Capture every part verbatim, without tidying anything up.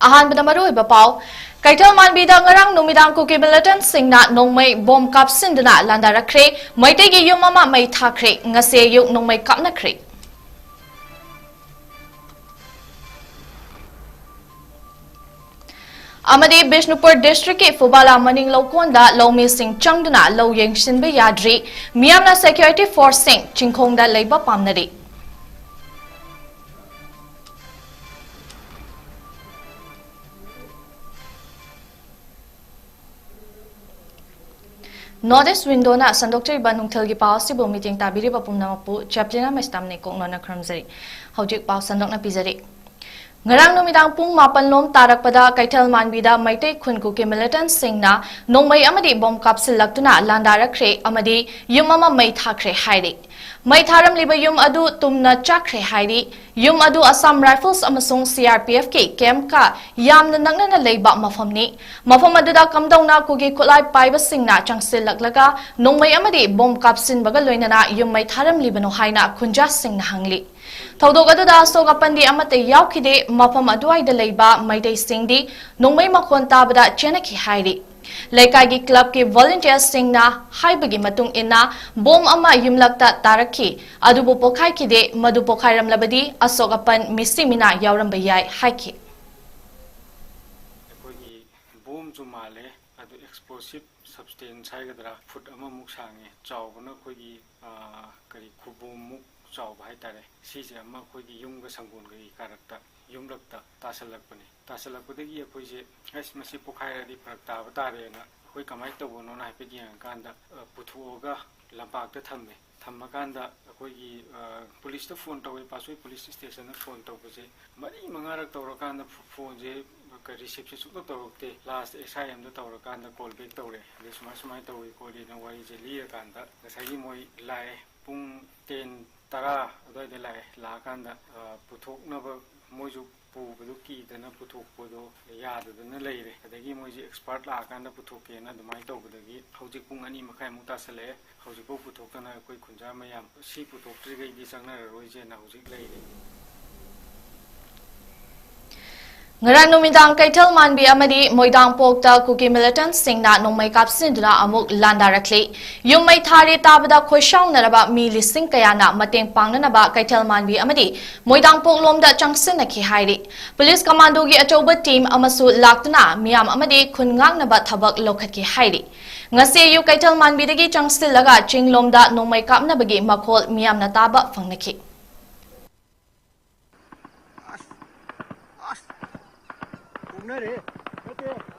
ꯑꯍꯥꯟꯕꯗ ꯃꯔꯨꯑꯣꯏꯕ ꯄꯥꯎ꯫ ꯀꯩꯊꯦꯜ ꯃꯥꯟꯕꯤꯗ ꯉꯔꯥꯡ ꯅꯨꯃꯤꯗꯥꯡ ꯀꯨꯀꯤ militantꯁꯤꯡꯅ ꯅꯣꯡꯃꯩ ꯕꯣꯝ ꯀꯥꯞꯁꯤꯟꯗꯨꯅ ꯂꯥꯟꯗꯥꯔꯛꯈ꯭ꯔꯦ꯫ ꯃꯩꯇꯩꯒꯤ ꯌꯨꯝ ꯑꯃ ꯃꯩ ꯊꯥꯈ꯭ꯔꯦ꯫ ꯉꯁꯤ ꯑꯌꯨꯛ ꯅꯣꯡꯃꯩ ꯀꯥꯞꯅꯈ꯭ꯔꯦ꯫ ꯑꯃꯗꯤ ꯕꯤꯁꯅꯨꯄꯨꯔ districtꯀꯤ ꯐꯨꯕꯥꯂꯥ ꯃꯅꯤꯡ ꯂꯧꯀꯣꯟꯗ ꯂꯧꯃꯤꯁꯤꯡ ꯆꯪꯗꯨꯅ ꯂꯧ ꯌꯦꯡꯁꯤꯟꯕ ꯌꯥꯗ꯭ꯔꯤ꯫ ꯃꯤꯌꯥꯝꯅ security forceꯁꯤꯡ ꯆꯤꯡꯈꯣꯡꯗ ꯂꯩꯕ ꯄꯥꯝꯅꯔꯤ꯫ North East Windowꯅ ꯁꯟꯗꯣꯛꯆꯔꯤꯕ ꯅꯨꯡꯊꯤꯜꯒꯤ ꯄꯥꯎ ꯑꯁꯤꯕꯨ ꯃꯤꯠꯌꯦꯡ ꯇꯥꯕꯤꯔꯤꯕ ꯄꯨꯝꯅꯃꯛꯄꯨ ꯆꯦꯄ꯭ꯂꯤꯅ ꯃꯩꯁꯇꯥꯝꯅ ꯏꯀꯣꯛꯅꯅ ꯈꯨꯔꯨꯝꯖꯔꯤ꯫ ꯍꯧꯖꯤꯛ ꯄꯥꯎ ꯁꯟꯗꯣꯛꯅ ꯄꯤꯖꯔꯤ꯫ ꯉꯔꯥꯡ ꯅꯨꯃꯤꯗꯥꯡ ꯄꯨꯡ ꯃꯥꯄꯟ ꯂꯣꯝ ꯇꯥꯔꯛꯄꯗ ꯀꯩꯊꯦꯜ ꯃꯥꯟꯕꯤꯗ ꯃꯩꯇꯩ ꯈꯨꯟ ꯀꯨꯀꯤ militantꯁꯤꯡꯅ ꯅꯣꯡꯃꯩ ꯑꯃꯗꯤ ꯕꯣꯝ ꯀꯥꯞꯁꯤꯜꯂꯛꯇꯨꯅ ꯂꯥꯟꯗꯥꯔꯛꯈ꯭ꯔꯦ ꯑꯃꯗꯤ ꯌꯨꯝ ꯑꯃ ꯃꯩ ꯊꯥꯈ꯭ꯔꯦ ꯍꯥꯏꯔꯤ꯫ ꯃꯩ ꯊꯥꯔꯝꯂꯤꯕ ꯌꯨꯝ ꯑꯗꯨ ꯇꯨꯝꯅ ꯆꯥꯛꯈ꯭ꯔꯦ ꯍꯥꯏꯔꯤ꯫ ꯌꯨꯝ ꯑꯗꯨ Assam Rifles ꯑꯃꯁꯨꯡ CRPFꯀꯤ campꯀ ꯌꯥꯝꯅ ꯅꯛꯅꯅ ꯂꯩꯕ ꯃꯐꯝꯅꯤ꯫ ꯃꯐꯝ ꯑꯗꯨꯗ ꯀꯝꯗꯧꯅ ꯀꯨꯀꯤ ꯈꯨꯠꯂꯥꯏ ꯄꯥꯏꯕꯁꯤꯡꯅ ꯆꯪꯁꯤꯜꯂꯛꯂꯒ ꯅꯣꯡꯃꯩ ꯑꯃꯗꯤ ꯕꯣꯝ ꯀꯥꯞꯁꯤꯟꯕꯒ ꯂꯣꯏꯅꯅ ꯌꯨꯝ ꯃꯩ ꯊꯥꯔꯝꯂꯤꯕꯅꯣ ꯍꯥꯏꯅ ꯈꯨꯟꯖꯥꯁꯤꯡꯅ ꯍꯪꯂꯤ꯫ ꯊꯧꯗꯣꯛ ꯑꯗꯨꯗ ꯑꯁꯣꯛ ꯑꯄꯟꯗꯤ ꯑꯃꯠꯇ ꯌꯥꯎꯈꯤꯗꯦ꯫ ꯃꯐꯝ ꯑꯗꯨꯋꯥꯏꯗ ꯂꯩꯕ ꯃꯩꯇꯩꯁꯤꯡꯗꯤ ꯅꯣꯡꯃꯩ ꯃꯈꯣꯟ ꯇꯥꯕꯗ ꯆꯦꯟꯅꯈꯤ ꯍꯥꯏꯔꯤ꯫ ꯂꯩꯀꯥꯏꯒꯤ clubꯀꯤ volunteersꯁꯤꯡꯅ ꯍꯥꯏꯕꯒꯤ ꯃꯇꯨꯡ ꯏꯟꯅ ꯕꯣꯝ ꯑꯃ ꯌꯨꯝꯂꯛꯇ ꯇꯥꯔꯛꯈꯤ, ꯑꯗꯨꯕꯨ ꯄꯣꯈꯥꯏꯈꯤꯗꯦ꯫ ꯃꯗꯨ ꯄꯣꯈꯥꯏꯔꯝꯂꯕꯗꯤ ꯑꯁꯣꯛ ꯑꯄꯟ ꯃꯤꯁꯤ ꯃꯤꯅꯥ ꯌꯥꯎꯔꯝꯕ ꯌꯥꯏ ꯍꯥꯏꯈꯤ꯫ ꯑꯩꯈꯣꯏꯒꯤ ꯕꯣꯝꯁꯨ ꯃꯥꯜꯂꯦ, ꯑꯗꯨ explosive substance ꯍꯥꯏꯒꯗ꯭ꯔꯥ, ꯐꯨꯠ ꯑꯃꯃꯨꯛ ꯁꯥꯡꯉꯦ, ꯆꯥꯎꯕꯅ ꯑꯩꯈꯣꯏꯒꯤ, ꯑꯥ, ꯀꯔꯤ, ꯈꯨꯕꯣꯝꯃꯨꯛ ꯆꯥꯎꯕ ꯍꯥꯏꯇꯥꯔꯦ꯫ ꯁꯤꯁꯦ ꯑꯃ ꯑꯩꯈꯣꯏꯒꯤ ꯌꯨꯝꯒ ꯁꯪꯒꯣꯜꯒꯒꯤ ꯀꯥꯔꯛꯇ, ꯌꯨꯝꯂꯛꯇ ꯇꯥꯁꯜꯂꯛꯄꯅꯦ꯫ ꯇꯥꯁꯜꯂꯛꯄꯗꯒꯤ ꯑꯩꯈꯣꯏꯁꯦ, "ꯑꯁ, ꯃꯁꯤ ꯄꯣꯈꯥꯏꯔꯗꯤ ꯐꯔꯛ ꯇꯥꯕ ꯇꯥꯔꯦꯅ" ꯑꯩꯈꯣꯏ ꯀꯃꯥꯏꯅ ꯇꯧꯕꯅꯣꯅ ꯍꯥꯏꯐꯦꯠ ꯌꯦꯡꯉꯀꯥꯟꯗ, ꯑ, ꯄꯨꯊꯣꯛꯑꯒ ꯂꯝꯄꯥꯛꯇ ꯊꯝꯃꯦ꯫ ꯊꯝꯃꯀꯥꯟꯗ ꯑꯩꯈꯣꯏꯒꯤ, ꯑ, ꯄꯨꯂꯤꯁꯇ ꯐꯣꯟ ꯇꯧꯋꯦ, ꯄꯥꯠꯁꯣꯏ ꯄꯨꯂꯤꯁ ꯁ꯭ꯇꯦꯁꯟꯗ ꯐꯣꯟ ꯇꯧꯕꯁꯦ ꯃꯔꯤ ꯃꯉꯥꯔꯛ ꯇꯧꯔꯀꯥꯟꯗ ꯐꯣ-, ꯐꯣꯟꯁꯦ ꯀ-, ꯔꯤꯁꯤꯞꯁꯦ ꯁꯨꯡꯇꯧ ꯇꯧꯔꯛꯇꯦ꯫ Last S I Mꯗ ꯇꯧꯔꯀꯥꯟꯗ call back ꯇꯧꯔꯦ꯫ ꯑꯗꯩ ꯁꯨꯃꯥꯏ ꯁꯨꯃꯥꯏꯅ ꯇꯧꯋꯤ ꯈꯣꯠꯂꯤꯅ ꯋꯥꯔꯤꯁꯦ ꯂꯤꯔꯀꯥꯟꯗ ꯉꯁꯥꯏꯒꯤ ꯃꯣꯏ ꯂꯥꯛꯑꯦ꯫ ꯄꯨꯡ ten, ꯇꯔꯥ ꯑꯗꯨꯋꯥꯏꯗ ꯂꯥꯛꯑꯦ꯫ ꯂꯥꯛꯑꯀꯥꯟꯗ, ꯑ, ꯄꯨꯊꯣꯛꯅꯕ ꯃꯣꯏꯁꯨ ꯄꯨꯕꯗꯨ ꯀꯤꯗꯅ ꯄꯨꯊꯣꯛꯄꯗꯣ ꯌꯥꯗꯗꯅ ꯂꯩꯔꯦ꯫ ꯑꯗꯒꯤ ꯃꯣꯏꯁꯦ expert ꯂꯥꯛꯑꯀꯥꯟꯗ ꯄꯨꯊꯣꯛꯀꯦꯅ ꯑꯗꯨꯃꯥꯏꯅ ꯇꯧꯕꯗꯒꯤ ꯍꯧꯖꯤꯛ ꯄꯨꯡ ꯑꯅꯤ ꯃꯈꯥꯏꯃꯨꯛ ꯇꯥꯁꯜꯂꯛꯑꯦ꯫ ꯍꯧꯖꯤꯛꯐꯥꯎ ꯄꯨꯊꯣꯛꯇꯅ ꯑꯩꯈꯣꯏ ꯈꯨꯟꯖꯥ ꯃꯌꯥꯝ ꯁꯤ ꯄꯨꯊꯣꯛꯇ꯭ꯔꯤꯈꯩꯗꯤ ꯆꯪꯅꯔꯔꯣꯏꯁꯦꯅ ꯍꯧꯖꯤꯛ ꯂꯩꯔꯤ꯫ ꯉꯔꯥꯡ ꯅꯨꯃꯤꯗꯥꯡ ꯀꯩꯊꯦꯜ ꯃꯥꯟꯕꯤ ꯑꯃꯗꯤ ꯃꯣꯏꯗꯥꯡꯄꯣꯛꯇ ꯀꯨꯀꯤ militantꯁꯤꯡꯅ ꯅꯣꯡꯃꯩ ꯀꯥꯞꯁꯤꯟꯗꯨꯅ ꯑꯃꯨꯛ ꯂꯥꯟꯗꯥꯔꯛꯂꯤ꯫ ꯌꯨꯝ ꯃꯩ ꯊꯥꯔꯦ ꯇꯥꯕꯗ ꯈꯣꯏꯁꯥꯎꯅꯔꯕ ꯃꯤ ꯂꯤꯁꯤꯡ ꯀꯌꯥꯅ ꯃꯇꯦꯡ ꯄꯥꯡꯅꯅꯕ ꯀꯩꯊꯦꯜ ꯃꯥꯟꯕꯤ ꯑꯃꯗꯤ ꯃꯣꯏꯗꯥꯡꯄꯣꯛꯂꯣꯝꯗ ꯆꯪꯁꯤꯟꯅꯈꯤ ꯍꯥꯏꯔꯤ꯫ ꯄꯨꯂꯤꯁ ꯀꯃꯥꯟꯗꯣꯒꯤ ꯑꯆꯧꯕ team ꯑꯃꯁꯨ ꯂꯥꯛꯇꯨꯅ ꯃꯤꯌꯥꯝ ꯑꯃꯗꯤ ꯈꯨꯟ ꯉꯥꯛꯅꯕ ꯊꯕꯛ ꯂꯧꯈꯠꯈꯤ ꯍꯥꯏꯔꯤ꯫ ꯉꯁꯤ ꯑꯌꯨꯛ ꯀꯩꯊꯦꯜ ꯃꯥꯟꯕꯤꯗꯒꯤ ꯆꯪꯁꯤꯜꯂꯒ ꯆꯤꯡꯂꯣꯝꯗ ꯅꯣꯡꯃꯩ ꯀꯥꯞꯅꯕꯒꯤ ꯃꯈꯣꯜ ꯃꯤꯌꯥꯝꯅ ꯇꯥꯕ ꯐꯪꯅꯈꯤ꯫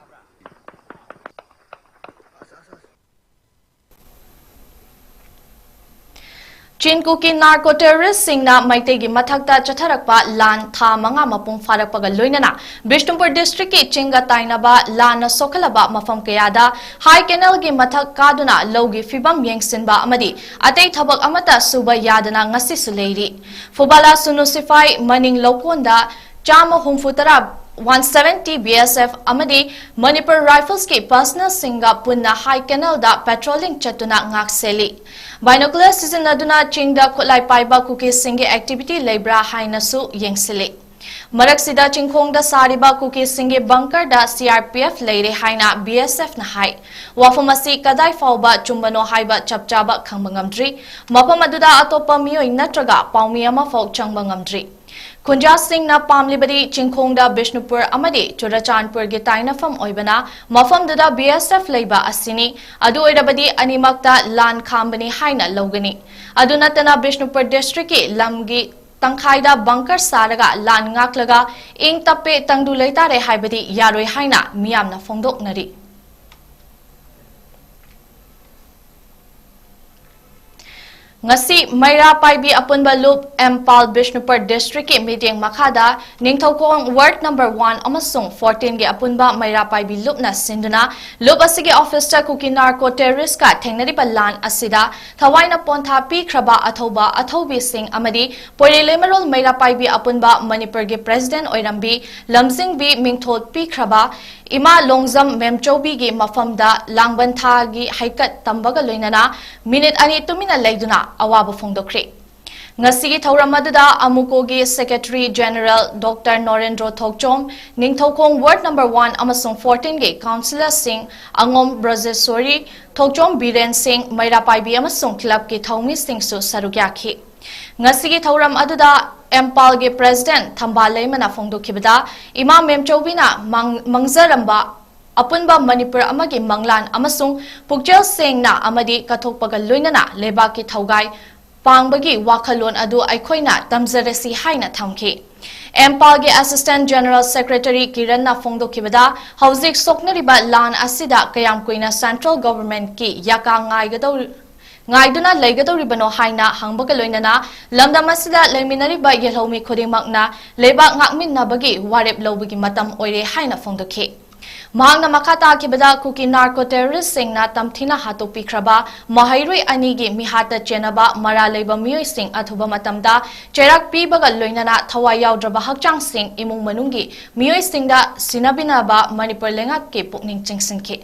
ꯆꯤꯟ ꯀꯨꯀꯤ narco terroristꯁꯤꯡꯅ ꯃꯩꯇꯩꯒꯤ ꯃꯊꯛꯇ ꯆꯠꯊꯔꯛꯄ ꯂꯥꯟ ꯊꯥ ꯃꯉꯥ ꯃꯄꯨꯡ ꯐꯥꯔꯛꯄꯒ ꯂꯣꯏꯅꯅ ꯕꯤꯁꯅꯨꯄꯨꯔ districtꯀꯤ ꯆꯤꯡꯒ ꯇꯥꯏꯅꯕ ꯂꯥꯟꯅ ꯁꯣꯛꯍꯜꯂꯕ ꯃꯐꯝ ꯀꯌꯥꯗ high canalꯒꯤ ꯃꯊꯛ ꯀꯥꯗꯨꯅ ꯂꯧꯒꯤ ꯐꯤꯕꯝ ꯌꯦꯡꯁꯤꯟꯕ ꯑꯃꯗꯤ ꯑꯇꯩ ꯊꯕꯛ ꯑꯃꯠꯇ ꯁꯨꯕ ꯌꯥꯗꯅ ꯉꯁꯤꯁꯨ ꯂꯩꯔꯤ꯫ ꯐꯨꯕꯥꯂꯥ ꯁꯨꯅꯨ ꯁꯤꯐꯥꯏ ꯃꯅꯤꯡ ꯂꯧꯀꯣꯟꯗ ꯆꯥꯝꯃ ꯍꯨꯝꯐꯨ ꯇꯔꯥ, one seventy B S F ꯑꯃꯗꯤ ꯃꯅꯤꯄꯨꯔ Riflesꯀꯤ personnelꯁꯤꯡꯒ ꯄꯨꯟꯅ high canalꯗ patrolling ꯆꯠꯇꯨꯅ ꯉꯥꯛ ꯁꯦꯜꯂꯤ꯫ Binocular ꯁꯤꯖꯤꯟꯅꯗꯨꯅ ꯆꯤꯡꯗ ꯈꯨꯠꯂꯥꯏ ꯄꯥꯏꯕ ꯀꯨꯀꯤꯁꯤꯡꯒꯤ activity ꯂꯩꯕ꯭ꯔꯥ ꯍꯥꯏꯅꯁꯨ ꯌꯦꯡꯁꯤꯜꯂꯤ꯫ ꯃꯔꯛꯁꯤꯗ ꯆꯤꯡꯈꯣꯡꯗ ꯁꯥꯔꯤꯕ ꯀꯨꯀꯤꯁꯤꯡꯒꯤ bunkerꯗ C R P F ꯂꯩꯔꯦ ꯍꯥꯏꯅ B S Fꯅ ꯍꯥꯏ꯫ ꯋꯥꯐꯝ ꯑꯁꯤ ꯀꯗꯥꯏ ꯐꯥꯎꯕ ꯆꯨꯝꯕꯅꯣ ꯍꯥꯏꯕ ꯆꯞ ꯆꯥꯕ ꯈꯪꯕ ꯉꯝꯗ꯭ꯔꯤ꯫ ꯃꯐꯝ ꯑꯗꯨꯗ ꯑꯇꯣꯞꯄ ꯃꯤꯑꯣꯏ ꯅꯠꯇ꯭ꯔꯒ ꯄꯥꯎꯃꯤ ꯑꯃꯐꯥꯎ ꯆꯪꯕ ꯉꯝꯗ꯭ꯔꯤ꯫ ꯈꯨꯟꯖꯥꯁꯤꯡꯅ ꯄꯥꯝꯂꯤꯕꯗꯤ ꯆꯤꯡꯈꯣꯡꯗ ꯕꯤꯁꯅꯨꯄꯨꯔ ꯑꯃꯗꯤ ꯆꯨꯔꯆꯥꯟꯄꯨꯔꯒꯤ ꯇꯥꯏꯅꯐꯝ ꯑꯣꯏꯕꯅ ꯃꯐꯝꯗꯨꯗ B S F ꯂꯩꯕ ꯑꯁꯤꯅꯤ꯫ ꯑꯗꯨ ꯑꯣꯏꯔꯕꯗꯤ ꯑꯅꯤꯃꯛꯇ ꯂꯥꯟ ꯈꯥꯝꯕꯅꯤ ꯍꯥꯏꯅ ꯂꯧꯒꯅꯤ꯫ ꯑꯗꯨ ꯅꯠꯇꯅ ꯕꯤꯁꯅꯨꯄꯨꯔ districtꯀꯤ ꯂꯝꯒꯤ ꯇꯪꯈꯥꯏꯗ bunker ꯁꯥꯔꯒ ꯂꯥꯟ ꯉꯥꯛꯂꯒ ꯏꯪ ꯇꯞꯄꯦ ꯇꯪꯗꯨ ꯂꯩꯇꯥꯔꯦ ꯍꯥꯏꯕꯗꯤ ꯌꯥꯔꯣꯏ ꯍꯥꯏꯅ ꯃꯤꯌꯥꯝꯅ ꯐꯣꯡꯗꯣꯛꯅꯔꯤ꯫ ꯉꯁꯤ ꯃꯩꯔꯥ ꯄꯥꯏꯕꯤ ꯑꯄꯨꯟꯕ ꯂꯨꯞ ꯑꯦꯝꯄꯥꯜ ꯕꯤꯁꯅꯨꯄꯨꯔ districtꯀꯤ ꯃꯤꯠꯌꯦꯡ ꯃꯈꯥꯗ ꯅꯤꯡꯊꯧꯈꯣꯡ ward number one ꯑꯃꯁꯨꯡ fourteenꯒꯤ ꯑꯄꯨꯟꯕ ꯃꯩꯔꯥ ꯄꯥꯏꯕꯤ ꯂꯨꯞꯅ ꯁꯤꯟꯗꯨꯅ ꯂꯨꯞ ꯑꯁꯤꯒꯤ officeꯇ ꯀꯨꯀꯤ narco terroristꯀ ꯊꯦꯡꯅꯔꯤꯕ ꯂꯥꯟ ꯑꯁꯤꯗ ꯊꯋꯥꯏꯅ ꯄꯣꯟꯊꯥ ꯄꯤꯈ꯭ꯔꯕ ꯑꯊꯧꯕ ꯑꯊꯧꯕꯤꯁꯤꯡ ꯑꯃꯗꯤ ꯄꯣꯏꯔꯩ ꯂꯩꯃꯔꯣꯜ ꯃꯩꯔꯥ ꯄꯥꯏꯕꯤ ꯑꯄꯨꯟꯕ ꯃꯅꯤꯄꯨꯔꯒꯤ president ꯑꯣꯏꯔꯝꯕꯤ ꯂꯝꯖꯤꯡꯕꯤ ꯃꯤꯡꯊꯣꯜ ꯄꯤꯈ꯭ꯔꯕ ꯏꯃꯥ ꯂꯣꯡꯖꯝ ꯃꯦꯝꯆꯧꯕꯤꯒꯤ ꯃꯐꯝꯗ ꯂꯥꯡꯕꯟ ꯊꯥꯒꯤ ꯍꯩꯀꯠ ꯇꯝꯕꯒ ꯂꯣꯏꯅꯅ ꯃꯤꯅꯤꯠ ꯑꯅꯤ ꯇꯨꯃꯤꯟꯅ ꯂꯩꯗꯨꯅ ꯑꯋꯥꯕ ꯐꯣꯡꯗꯣꯛꯈ꯭ꯔꯦ꯫ ꯉꯁꯤꯒꯤ ꯊꯧꯔꯝ ꯑꯗꯨꯗ ꯑꯃꯨꯀꯣꯒꯤ Secretary General Doctor ꯅꯣꯔꯦꯟꯗ꯭ꯔꯣ ꯊꯣꯛꯆꯣꯝ, ꯅꯤꯡꯊꯧꯈꯣꯡ Ward number one ꯑꯃꯁꯨꯡ fourteen ꯒꯤ councillorꯁꯤꯡ ꯑꯉꯣꯝ ꯕ꯭ꯔꯖꯦꯁ꯭ꯋꯔꯤ, ꯊꯣꯛꯆꯣꯝ ꯕꯤꯔꯦꯟ ꯁꯤꯡ, ꯃꯩꯔꯥ ꯄꯥꯏꯕꯤ ꯑꯃꯁꯨꯡ clubꯀꯤ ꯊꯧꯃꯤꯁꯤꯡꯁꯨ ꯁꯔꯨꯛ ꯌꯥꯈꯤ꯫ ꯉꯁꯤꯒꯤ ꯊꯧꯔꯝ ꯑꯗꯨꯗ ꯏꯝꯐꯥꯜꯒꯤ President ꯊꯝꯕꯥꯜ ꯂꯩꯃꯅ ꯐꯣꯡꯗꯣꯛꯈꯤꯕꯗ, ꯏꯃꯥ ꯃꯦꯝꯆꯧꯕꯤꯅ ꯃꯥꯡ-, ꯃꯥꯡꯖꯔꯝꯕ ꯑꯄꯨꯟꯕ ꯃꯅꯤꯄꯨꯔ ꯑꯃꯒꯤ ꯃꯪꯂꯥꯟ ꯑꯃꯁꯨꯡ ꯄꯨꯛꯆꯦꯜ ꯁꯦꯡꯅ ꯑꯃꯗꯤ ꯀꯠꯊꯣꯛꯄꯒ ꯂꯣꯏꯅꯅ ꯂꯩꯕꯥꯛꯀꯤ ꯊꯧꯒꯥꯏ ꯄꯥꯡꯕꯒꯤ ꯋꯥꯈꯜꯂꯣꯟ ꯑꯗꯨ ꯑꯩꯈꯣꯏꯅ ꯇꯝꯖꯔꯁꯤ ꯍꯥꯏꯅ ꯊꯝꯈꯤ꯫ ꯏꯝꯐꯥꯜꯒꯤ Assistant General Secretary ꯀꯤꯔꯟꯅ ꯐꯣꯡꯗꯣꯛꯈꯤꯕꯗ, ꯍꯧꯖꯤꯛ ꯁꯣꯛꯅꯔꯤꯕ ꯂꯥꯟ ꯑꯁꯤꯗ ꯀꯌꯥꯝ ꯀꯨꯏꯅ central governmentꯀꯤ ꯌꯥꯀꯥ ꯉꯥꯏꯒꯗꯧ-, ꯉꯥꯏꯗꯨꯅ ꯂꯩꯒꯗꯧꯔꯤꯕꯅꯣ ꯍꯥꯏꯅ ꯍꯪꯕꯒ ꯂꯣꯏꯅꯅ, ꯂꯝꯗꯝ ꯑꯁꯤꯗ ꯂꯩꯃꯤꯟꯅꯔꯤꯕ ꯌꯦꯜꯍꯧꯃꯤ ꯈꯨꯗꯤꯡꯃꯛꯅ ꯂꯩꯕꯥꯛ ꯉꯥꯛꯃꯤꯟꯅꯕꯒꯤ ꯋꯥꯔꯦꯞ ꯂꯧꯕꯒꯤ ꯃꯇꯝ ꯑꯣꯏꯔꯦ ꯍꯥꯏꯅ ꯐꯣꯡꯗꯣꯛꯈꯤ꯫ ꯃꯍꯥꯛꯅ ꯃꯈꯥ ꯇꯥꯈꯤꯕꯗ, ꯀꯨꯀꯤ narco terroristꯁꯤꯡꯅ ꯇꯝꯊꯤꯅ ꯍꯥꯠꯇꯣꯛꯄꯤꯈ꯭ꯔꯕ ꯃꯍꯩꯔꯣꯏ ꯑꯅꯤꯒꯤ ꯃꯤꯍꯥꯠꯇ ꯆꯦꯟꯅꯕ ꯃꯔꯥꯜ ꯂꯩꯕ ꯃꯤꯑꯣꯏꯁꯤꯡ ꯑꯊꯨꯕ ꯃꯇꯝꯗ ꯆꯩꯔꯥꯛ ꯄꯤꯕꯒ ꯂꯣꯏꯅꯅ ꯊꯋꯥꯏ ꯌꯥꯎꯗ꯭ꯔꯕ ꯍꯛꯆꯥꯡꯁꯤꯡ ꯏꯃꯨꯡ ꯃꯅꯨꯡꯒꯤ ꯃꯤꯑꯣꯏꯁꯤꯡꯗ ꯁꯤꯟꯅꯕꯤꯅꯕ ꯃꯅꯤꯄꯨꯔ ꯂꯩꯉꯥꯛꯀꯤ ꯄꯨꯛꯅꯤꯡ ꯆꯤꯡꯁꯤꯟꯈꯤ꯫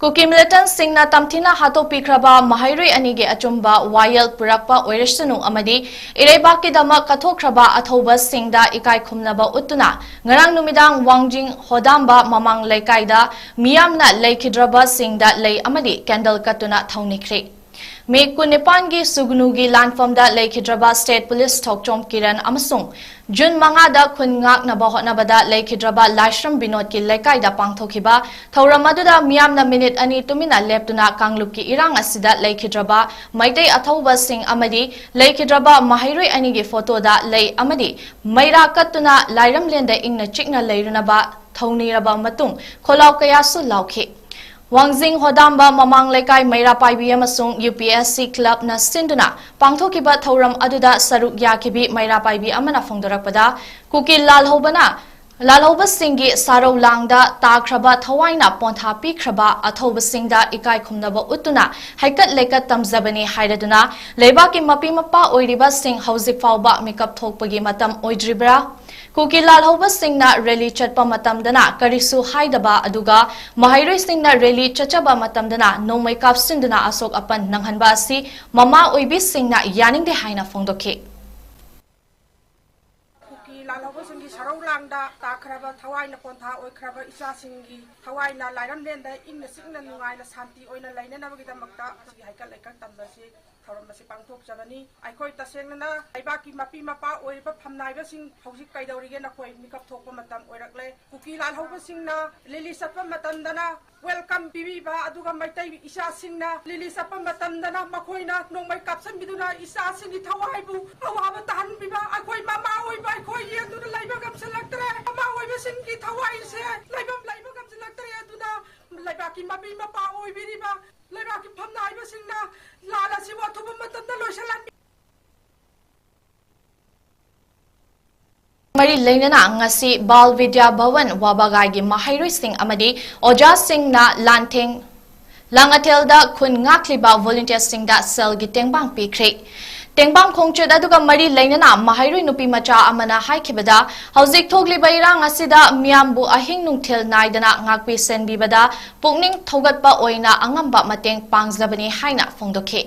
ꯀꯨꯀꯤ militantꯁꯤꯡꯅ ꯇꯝꯊꯤꯅ ꯍꯥꯠꯇꯣꯛꯄꯤꯈ꯭ꯔꯕ ꯃꯍꯩꯔꯣꯏ ꯑꯅꯤꯒꯤ ꯑꯆꯨꯝꯕ ꯋꯥꯌꯦꯜ ꯄꯨꯔꯛꯄ ꯑꯣꯏꯔꯁꯅꯨ ꯑꯃꯗꯤ ꯏꯔꯩꯕꯥꯛꯀꯤꯗꯃꯛ ꯀꯠꯊꯣꯛꯈ꯭ꯔꯕ ꯑꯊꯧꯕꯁꯤꯡꯗ ꯏꯀꯥꯏ ꯈꯨꯝꯅꯕ ꯎꯠꯇꯨꯅ ꯉꯔꯥꯡ ꯅꯨꯃꯤꯗꯥꯡ ꯋꯥꯡꯖꯤꯡ ꯍꯣꯗꯥꯝꯕ ꯃꯃꯥꯡ ꯂꯩꯀꯥꯏꯗ ꯃꯤꯌꯥꯝꯅ ꯂꯩꯈꯤꯗ꯭ꯔꯕꯁꯤꯡꯗ ꯂꯩ ꯑꯃꯗꯤ candle ꯀꯠꯇꯨꯅ ꯊꯧꯅꯤꯈ꯭ꯔꯦ꯫ ꯃꯦ ꯀꯨꯟꯅꯤꯄꯥꯟꯒꯤ ꯁꯨꯒꯅꯨꯒꯤ ꯂꯥꯟꯐꯝꯗ ꯂꯩꯈꯤꯗ꯭ꯔꯕ State Police ꯊꯣꯛꯆꯣꯝ ꯀꯤꯔꯟ ꯑꯃꯁꯨꯡ ꯖꯨꯟ ꯃꯉꯥꯗ ꯈꯨꯟ ꯉꯥꯛꯅꯕ ꯍꯣꯠꯅꯕꯗ ꯂꯩꯈꯤꯗ꯭ꯔꯕ ꯂꯥꯏꯁ꯭ꯔꯝ ꯕꯤꯅꯣꯗꯀꯤ ꯂꯩꯀꯥꯏꯗ ꯄꯥꯡꯊꯣꯛꯈꯤꯕ ꯊꯧꯔꯝ ꯑꯗꯨꯗ ꯃꯤꯌꯥꯝꯅ ꯃꯤꯅꯤꯠ ꯑꯅꯤ ꯇꯨꯃꯤꯟꯅ ꯂꯦꯞꯇꯨꯅ ꯀꯥꯡꯂꯨꯞꯀꯤ ꯏꯔꯥꯡ ꯑꯁꯤꯗ ꯂꯩꯈꯤꯗ꯭ꯔꯕ ꯃꯩꯇꯩ ꯑꯊꯧꯕꯁꯤꯡ ꯑꯃꯗꯤ ꯂꯩꯈꯤꯗ꯭ꯔꯕ ꯃꯍꯩꯔꯣꯏ ꯑꯅꯤꯒꯤ ꯐꯣꯇꯣꯗ ꯂꯩ ꯑꯃꯗꯤ ꯃꯩꯔꯥ ꯀꯠꯇꯨꯅ ꯂꯥꯏꯔꯝꯂꯦꯟꯗ ꯏꯪꯅ ꯆꯤꯛꯅ ꯂꯩꯔꯨꯅꯕ ꯊꯧꯅꯤꯔꯕ ꯃꯇꯨꯡ ꯈꯣꯜꯂꯥꯎ ꯀꯌꯥꯁꯨ ꯂꯥꯎꯈꯤ꯫ ꯋꯥꯡꯖꯤꯡ ꯍꯣꯗꯥꯝꯕ ꯃꯃꯥꯡ ꯂꯩꯀꯥꯏ ꯃꯩꯔꯥ ꯄꯥꯏꯕꯤ ꯑꯃꯁꯨꯡ U P S C clubꯅ ꯁꯤꯟꯗꯨꯅ ꯄꯥꯡꯊꯣꯛꯈꯤꯕ ꯊꯧꯔꯝ ꯑꯗꯨꯗ ꯁꯔꯨꯛ ꯌꯥꯈꯤꯕꯤ ꯃꯩꯔꯥ ꯄꯥꯏꯕꯤ ꯑꯃꯅ ꯐꯣꯡꯗꯣꯔꯛꯄꯗ, ꯀꯨꯀꯤ ꯂꯥꯜꯍꯧꯕꯅ ꯂꯥꯜꯍꯧꯕꯁꯤꯡꯒꯤ ꯁꯥꯔꯧ ꯂꯥꯡꯗ ꯇꯥꯈ꯭ꯔꯕ ꯊꯋꯥꯏꯅ ꯄꯣꯟꯊꯥ ꯄꯤꯈ꯭ꯔꯕ ꯑꯊꯧꯕꯁꯤꯡꯗ ꯏꯀꯥꯏ ꯈꯨꯝꯅꯕ ꯎꯠꯇꯨꯅ ꯍꯩꯀꯠ ꯂꯩꯀꯠ ꯇꯝꯖꯕꯅꯤ ꯍꯥꯏꯔꯗꯨꯅ ꯂꯩꯕꯥꯛꯀꯤ ꯃꯄꯤ ꯃꯄꯥ ꯑꯣꯏꯔꯤꯕꯁꯤꯡ ꯍꯧꯖꯤꯛ ꯐꯥꯎꯕ ꯃꯤꯀꯞ ꯊꯣꯛꯄꯒꯤ ꯃꯇꯝ ꯑꯣꯏꯗ꯭ꯔꯤꯕ꯭ꯔꯥ? ꯀꯨꯀꯤ ꯂꯥꯜꯍꯧꯕꯁꯤꯡꯅ ꯔꯦꯂꯤ ꯆꯠꯄ ꯃꯇꯝꯗꯅ ꯀꯔꯤꯁꯨ ꯍꯥꯏꯗꯕ ꯑꯗꯨꯒ ꯃꯍꯩꯔꯣꯏꯁꯤꯡꯅ ꯔꯦꯂꯤ ꯆꯠꯆꯕ ꯃꯇꯝꯗꯅ ꯅꯣꯡꯃꯩ ꯀꯥꯞꯁꯤꯟꯗꯨꯅ ꯑꯁꯣꯛ ꯑꯄꯟ ꯅꯪꯍꯟꯕ ꯑꯁꯤ ꯃꯃꯥ ꯑꯣꯏꯕꯤꯁꯤꯡꯅ ꯌꯥꯅꯤꯡꯗꯦ ꯍꯥꯏꯅ ꯐꯣꯡꯗꯣꯛꯈꯤ꯫ ꯀꯨꯀꯤ ꯂꯥꯜꯍꯧꯕꯁꯤꯡꯒꯤ ꯁꯔꯧ ꯂꯥꯡꯗ ꯇꯥꯈ꯭ꯔꯕ ꯊꯋꯥꯏꯅ ꯄꯣꯟꯊꯥ ꯑꯣꯏꯈ꯭ꯔꯕ ꯏꯆꯥꯁꯤꯡꯒꯤ ꯊꯋꯥꯏꯅ ꯂꯥꯏꯔꯝꯂꯦꯟꯗ ꯏꯪꯅ ꯆꯤꯛꯅ ꯅꯨꯡꯉꯥꯏꯅ ꯁꯥꯟꯇꯤ ꯑꯣꯏꯅ ꯂꯩꯅꯅꯕꯒꯤꯗꯃꯛꯇ ꯑꯁꯤꯒꯤ ꯍꯩꯀꯠ ꯂꯩꯀꯠ ꯇꯝꯕꯁꯤ ꯊꯧꯔꯝ ꯑꯁꯤ ꯄꯥꯡꯊꯣꯛꯆꯕꯅꯤ꯫ ꯑꯩꯈꯣꯏ ꯇꯁꯦꯡꯅꯅ ꯂꯩꯕꯥꯛꯀꯤ ꯃꯄꯤ ꯃꯄꯥ ꯑꯣꯏꯔꯤꯕ ꯐꯝꯅꯥꯏꯕꯁꯤꯡ ꯍꯧꯖꯤꯛ ꯀꯩꯗꯧꯔꯤꯒꯦ? ꯅꯈꯣꯏ ꯃꯤꯀꯞ ꯊꯣꯛꯄ ꯃꯇꯝ ꯑꯣꯏꯔꯛꯂꯦ꯫ ꯀꯨꯀꯤ ꯂꯥꯜꯍꯧꯕꯁꯤꯡꯅ ꯂꯤꯂꯤ ꯆꯠꯄ ꯃꯇꯝꯗꯅ welcome ꯄꯤꯕꯤꯕ, ꯑꯗꯨꯒ ꯃꯩꯇꯩ ꯏꯆꯥꯁꯤꯡꯅ ꯂꯤꯂꯤ ꯆꯠꯄ ꯃꯇꯝꯗꯅ ꯃꯈꯣꯏꯅ ꯅꯣꯡꯃꯩ ꯀꯥꯞꯁꯤꯟꯕꯤꯗꯨꯅ ꯏꯆꯥꯁꯤꯡꯒꯤ ꯊꯋꯥꯏꯕꯨ ꯑꯋꯥꯕ ꯇꯥꯍꯟꯕꯤꯕ, ꯑꯩꯈꯣꯏ ꯃꯃꯥ ꯑꯣꯏꯕ ꯑꯩꯈꯣꯏ ꯌꯦꯡꯗꯨꯅ ꯂꯩꯕ ꯉꯝꯁꯤꯜꯂꯛꯇ꯭ꯔꯦ꯫ ꯃꯃꯥ ꯑꯣꯏꯕꯁꯤꯡꯒꯤ ꯊꯋꯥꯏꯁꯦ ꯂꯩꯐꯝ ꯂꯩꯕ ꯉꯝꯁꯤꯜꯂꯛꯇ꯭ꯔꯦ꯫ ꯑꯗꯨꯅ ꯂꯩꯕꯥꯛꯀꯤ ꯃꯄꯤ ꯃꯄꯥ ꯑꯣꯏꯕꯤꯔꯤꯕ ꯂꯩꯕꯥꯛꯀꯤ ꯐꯝꯅꯥꯏꯕꯁꯤꯡꯅ ꯂꯥꯟ ꯑꯁꯤꯕꯨ ꯑꯊꯨꯕ ꯃꯇꯝꯗ ꯂꯣꯏꯁꯤꯜꯍꯟꯕꯤ꯫ ꯃꯔꯤ ꯂꯩꯅꯅ ꯉꯁꯤ ꯕꯥꯜ ꯕꯤꯗ꯭ꯌꯥ ꯚꯋꯟ ꯋꯥꯕꯒꯥꯏꯒꯤ ꯃꯍꯩꯔꯣꯏꯁꯤꯡ ꯑꯃꯗꯤ ꯑꯣꯖꯥꯁꯤꯡꯅ ꯂꯥꯟꯊꯦꯡ ꯂꯥꯡꯉꯊꯦꯜꯗ ꯈꯨꯟ ꯉꯥꯛꯂꯤꯕ ꯚꯣꯂꯨꯟꯇꯤꯌꯔꯁꯤꯡꯗ ꯁꯦꯜꯒꯤ ꯇꯦꯡꯕꯥꯡ ꯄꯤꯈ꯭ꯔꯦ꯫ ꯇꯦꯡꯕꯥꯡ ꯈꯣꯡꯆꯠ ꯑꯗꯨꯒ ꯃꯔꯤ ꯂꯩꯅꯅ ꯃꯍꯩꯔꯣꯏ ꯅꯨꯄꯤ ꯃꯆꯥ ꯑꯃꯅ ꯍꯥꯏꯈꯤꯕꯗ, ꯍꯧꯖꯤꯛ ꯊꯣꯛꯂꯤꯕ ꯏꯔꯥꯡ ꯑꯁꯤꯗ ꯃꯤꯌꯥꯝꯕꯨ ꯑꯍꯤꯡ ꯅꯨꯡꯊꯤꯜ ꯅꯥꯏꯗꯅ ꯉꯥꯛꯄꯤ ꯁꯦꯟꯕꯤꯕꯗ ꯄꯨꯛꯅꯤꯡ ꯊꯧꯒꯠꯄ ꯑꯣꯏꯅ ꯑꯉꯝꯕ ꯃꯇꯦꯡ ꯄꯥꯡꯖꯕꯅꯤ ꯍꯥꯏꯅ ꯐꯣꯡꯗꯣꯛꯈꯤ꯫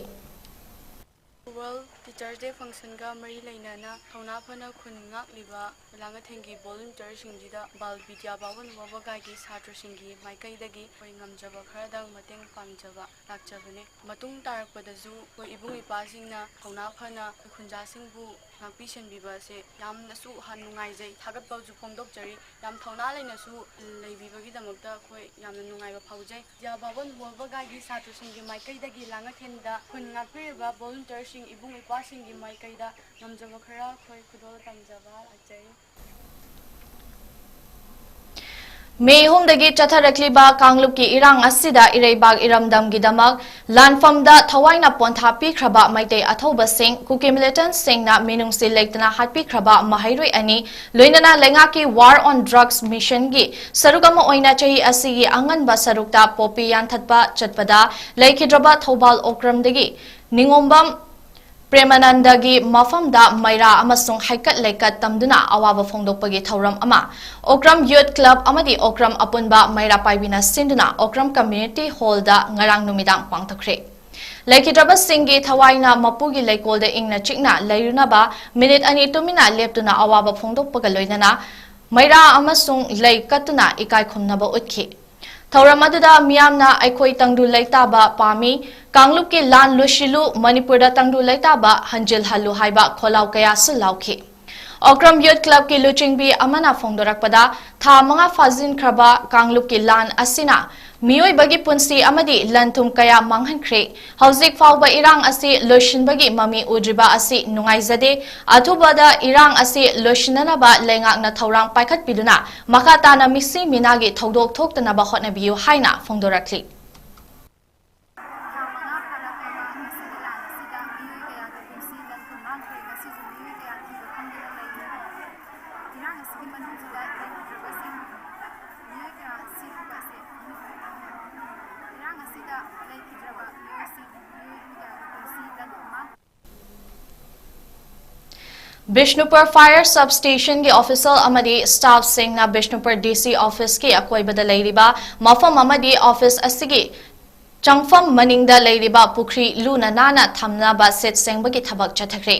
World Teachers' Day functionꯒ ꯃꯔꯤ ꯂꯩꯅꯅ ꯊꯧꯅꯥ ꯐꯅ ꯈꯨꯟ ꯉꯥꯛꯂꯤꯕ ꯂꯥꯡꯉꯊꯦꯜꯒꯤ ꯚꯣꯂꯨꯟꯇꯤꯌꯔꯁꯤꯡꯁꯤꯗ ꯕꯥꯜ ꯕꯤꯗ꯭ꯌꯥ ꯚꯋꯟ ꯋꯥꯕꯒꯥꯏꯒꯤ ꯁꯥꯇ꯭ꯔꯁꯤꯡꯒꯤ ꯃꯥꯏꯀꯩꯗꯒꯤ ꯑꯩꯈꯣꯏ ꯉꯝꯖꯕ ꯈꯔꯗꯪ ꯃꯇꯦꯡ ꯄꯥꯡꯖꯕ ꯂꯥꯛꯆꯕꯅꯦ꯫ ꯃꯇꯨꯡ ꯇꯥꯔꯛꯄꯗꯁꯨ ꯑꯩꯈꯣꯏ ꯏꯕꯨꯡ ꯏꯄꯥꯁꯤꯡꯅ ꯊꯧꯅꯥ ꯐꯅ ꯑꯩꯈꯣꯏ ꯈꯨꯟꯖꯥꯁꯤꯡꯕꯨ ꯉꯥꯛꯄꯤ ꯁꯦꯟꯕꯤꯕ ꯑꯁꯦ ꯌꯥꯝꯅꯁꯨ ꯍ-, ꯅꯨꯡꯉꯥꯏꯖꯩ, ꯊꯥꯒꯠꯄꯁꯨ ꯐꯣꯡꯗꯣꯛꯆꯔꯤ꯫ ꯌꯥꯝ ꯊꯧꯅꯥ ꯂꯩꯅꯁꯨ ꯂꯩꯕꯤꯕꯒꯤꯗꯃꯛꯇ ꯑꯩꯈꯣꯏ ꯌꯥꯝꯅ ꯅꯨꯡꯉꯥꯏꯕ ꯐꯥꯎꯖꯩ꯫ ꯕꯤꯗ꯭ꯌꯥ ꯚꯋꯟ ꯋꯥꯕꯒꯥꯏꯒꯤ ꯁꯥꯇ꯭ꯔꯁꯤꯡꯒꯤ ꯃꯥꯏꯀꯩꯗꯒꯤ ꯂꯥꯡꯉꯊꯦꯜꯗ ꯈꯨꯟ ꯉꯥꯛꯄꯤꯔꯤꯕ ꯚꯣꯂꯨꯟꯇꯤꯌꯔꯁꯤꯡ, ꯏꯕꯨꯡ ꯏꯄ꯭ꯋꯥꯁꯤꯡꯒꯤ ꯃꯥꯏꯀꯩꯗ ꯉꯝꯖꯕ ꯈꯔ ꯑꯩꯈꯣꯏ ꯈꯨꯗꯣꯜ ꯇꯝꯖꯕ ꯂꯥꯛꯆꯔꯤ꯫ ꯃꯦ ꯑꯍꯨꯝꯗꯒꯤ ꯆꯠꯊꯔꯛꯂꯤꯕ ꯀꯥꯡꯂꯨꯞꯀꯤ ꯏꯔꯥꯡ ꯑꯁꯤꯗ ꯏꯔꯩꯕꯥꯛ ꯏꯔꯝꯗꯝꯒꯤꯗꯃꯛ ꯂꯥꯟꯐꯝꯗ ꯊꯋꯥꯏꯅ ꯄꯣꯟꯊꯥ ꯄꯤꯈ꯭ꯔꯕ ꯃꯩꯇꯩ ꯑꯊꯧꯕꯁꯤꯡ, ꯀꯨꯀꯤ militantꯁꯤꯡꯅ ꯃꯤꯅꯨꯡꯁꯤ ꯂꯩꯇꯅ ꯍꯥꯠꯄꯤꯈ꯭ꯔꯕ ꯃꯍꯩꯔꯣꯏ ꯑꯅꯤ, ꯂꯣꯏꯅꯅ ꯂꯩꯉꯥꯛꯀꯤ War on Drugs Missionꯒꯤ ꯁꯔꯨꯛ ꯑꯃ ꯑꯣꯏꯅ ꯆꯍꯤ ꯑꯁꯤꯒꯤ ꯑꯉꯟꯕ ꯁꯔꯨꯛꯇ ꯄꯣꯄꯤ ꯌꯥꯟꯊꯠꯄ ꯆꯠꯄꯗ ꯂꯩꯈꯤꯗ꯭ꯔꯕ ꯊꯧꯕꯥꯜ ꯑꯣꯀ꯭ꯔꯝꯗꯒꯤ ꯅꯤꯉꯣꯝꯕꯝ ꯄ꯭ꯔꯦꯃꯥꯅꯟꯗꯒꯤ ꯃꯐꯝꯗ ꯃꯩꯔꯥ ꯑꯃꯁꯨꯡ ꯍꯩꯀꯠ ꯂꯩꯀꯠ ꯇꯝꯗꯨꯅ ꯑꯋꯥꯕ ꯐꯣꯡꯗꯣꯛꯄꯒꯤ ꯊꯧꯔꯝ ꯑꯃ ꯑꯣꯀ꯭ꯔꯝ Youth Club ꯑꯃꯗꯤ ꯑꯣꯀ꯭ꯔꯝ ꯑꯄꯨꯟꯕ ꯃꯩꯔꯥ ꯄꯥꯏꯕꯤꯅ ꯁꯤꯟꯗꯨꯅ ꯑꯣꯀ꯭ꯔꯝ Community Hallꯗ ꯉꯔꯥꯡ ꯅꯨꯃꯤꯗꯥꯡ ꯄꯥꯡꯊꯣꯛꯈ꯭ꯔꯦ꯫ ꯂꯩꯈꯤꯗ꯭ꯔꯕꯁꯤꯡꯒꯤ ꯊꯋꯥꯏꯅ ꯃꯄꯨꯒꯤ ꯂꯩꯀꯣꯜꯗ ꯏꯪꯅ ꯆꯤꯛꯅ ꯂꯩꯔꯨꯅꯕ ꯃꯤꯅꯤꯠ ꯑꯅꯤ ꯇꯨꯃꯤꯟꯅ ꯂꯦꯞꯇꯨꯅ ꯑꯋꯥꯕ ꯐꯣꯡꯗꯣꯛꯄꯒ ꯂꯣꯏꯅꯅ ꯃꯩꯔꯥ ꯑꯃꯁꯨꯡ ꯂꯩ ꯀꯠꯇꯨꯅ ꯏꯀꯥꯏ ꯈꯨꯝꯅꯕ ꯎꯠꯈꯤ꯫ ꯊꯧꯔꯝ ꯑꯗꯨꯗ ꯃꯤꯌꯥꯝꯅ ꯑꯩꯈꯣꯏ ꯇꯪꯗꯨ ꯂꯩꯇꯥꯕ ꯄꯥꯝꯃꯤ, ꯀꯥꯡꯂꯨꯞꯀꯤ ꯂꯥꯟ ꯂꯣꯏꯁꯤꯜꯂꯨ, ꯃꯅꯤꯄꯨꯔꯗ ꯇꯪꯗꯨ ꯂꯩꯇꯥꯕ ꯍꯟꯖꯤꯜꯍꯜꯂꯨ ꯍꯥꯏꯕ ꯈꯣꯜꯂꯥꯎ ꯀꯌꯥꯁꯨ ꯂꯥꯎꯈꯤ꯫ ꯑꯣꯀ꯭ꯔꯝ Youth Clubꯀꯤ ꯂꯨꯆꯤꯡꯕꯤ ꯑꯃꯅ ꯐꯣꯡꯗꯣꯔꯛꯄꯗ, ꯊꯥ ꯃꯉꯥ ꯐꯥꯖꯤꯟꯈ꯭ꯔꯕ ꯀꯥꯡꯂꯨꯞꯀꯤ ꯂꯥꯟ ꯑꯁꯤꯅ ꯃꯤꯑꯣꯏꯕꯒꯤ ꯄꯨꯟꯁꯤ ꯑꯃꯗꯤ ꯂꯟ ꯊꯨꯝ ꯀꯌꯥ ꯃꯥꯡꯍꯟꯈ꯭ꯔꯦ꯫ ꯍꯧꯖꯤꯛ ꯐꯥꯎꯕ ꯏꯔꯥꯡ ꯑꯁꯤ ꯂꯣꯏꯁꯤꯟꯕꯒꯤ ꯃꯃꯤ ꯎꯗ꯭ꯔꯤꯕ ꯑꯁꯤ ꯅꯨꯡꯉꯥꯏꯖꯗꯦ꯫ ꯑꯊꯨꯕꯗ ꯏꯔꯥꯡ ꯑꯁꯤ ꯂꯣꯏꯁꯤꯟꯅꯅꯕ ꯂꯩꯉꯥꯛꯅ ꯊꯧꯔꯥꯡ ꯄꯥꯏꯈꯠꯄꯤꯗꯨꯅ ꯃꯈꯥ ꯇꯥꯅ ꯃꯤꯁꯤ ꯃꯤꯅꯥꯒꯤ ꯊꯧꯗꯣꯛ ꯊꯣꯛꯇꯅꯕ ꯍꯣꯠꯅꯕꯤꯌꯨ ꯍꯥꯏꯅ ꯐꯣꯡꯗꯣꯔꯛꯂꯤ꯫ ꯊꯥ ꯃꯉꯥ ꯐꯥꯔꯛꯂꯕ ꯉꯁꯤꯒꯤ ꯂꯥꯟ ꯑꯁꯤꯗ ꯃꯤꯑꯣꯏ ꯀꯌꯥꯒꯤ ꯄꯨꯟꯁꯤ ꯂꯟ ꯊꯨꯝ ꯃꯥꯡꯈ꯭ꯔꯦ꯫ ꯉꯁꯤꯁꯨ ꯃꯤꯑꯣꯏ ꯀꯌꯥ ꯊꯤꯕ ꯐꯪꯗꯅ ꯂꯩꯔꯤ꯫ ꯏꯔꯥꯡ ꯑꯁꯤꯒꯤ ꯃꯅꯨꯡꯁꯤꯗ ꯂꯩꯈꯤꯗ꯭ꯔꯕꯁꯤꯡ ꯃꯤꯑꯣꯏ ꯀꯌꯥ ꯁꯤꯈꯤꯕ ꯑꯁꯤ ꯏꯔꯥꯡ ꯑꯁꯤꯗ ꯂꯩꯈꯤꯗ꯭ꯔꯕ ꯃꯤꯑꯣꯏꯁꯤꯡ ꯃꯤꯑꯣꯏ ꯀꯌꯥꯒꯤ ꯄꯨꯟꯁꯤ ꯂꯟ ꯊꯨꯝ ꯃꯥꯡꯈ꯭ꯔꯦ꯫ ꯕꯤꯁꯅꯨꯄꯨꯔ Fire Sub Stationꯒꯤ official ꯑꯃꯗꯤ staffꯁꯤꯡꯅ ꯕꯤꯁꯅꯨꯄꯨꯔ DC officeꯀꯤ ꯑꯀꯣꯏꯕꯗ ꯂꯩꯔꯤꯕ ꯃꯐꯝ ꯑꯃꯗꯤ office ꯑꯁꯤꯒꯤ ꯆꯪꯐꯝ ꯃꯅꯤꯡꯗ ꯂꯩꯔꯤꯕ ꯄꯨꯈ꯭ꯔꯤ ꯂꯨꯅ ꯅꯥꯟꯅ ꯊꯝꯅꯕ ꯁꯤꯠ ꯁꯦꯡꯕꯒꯤ ꯊꯕꯛ ꯆꯠꯊꯈ꯭ꯔꯦ꯫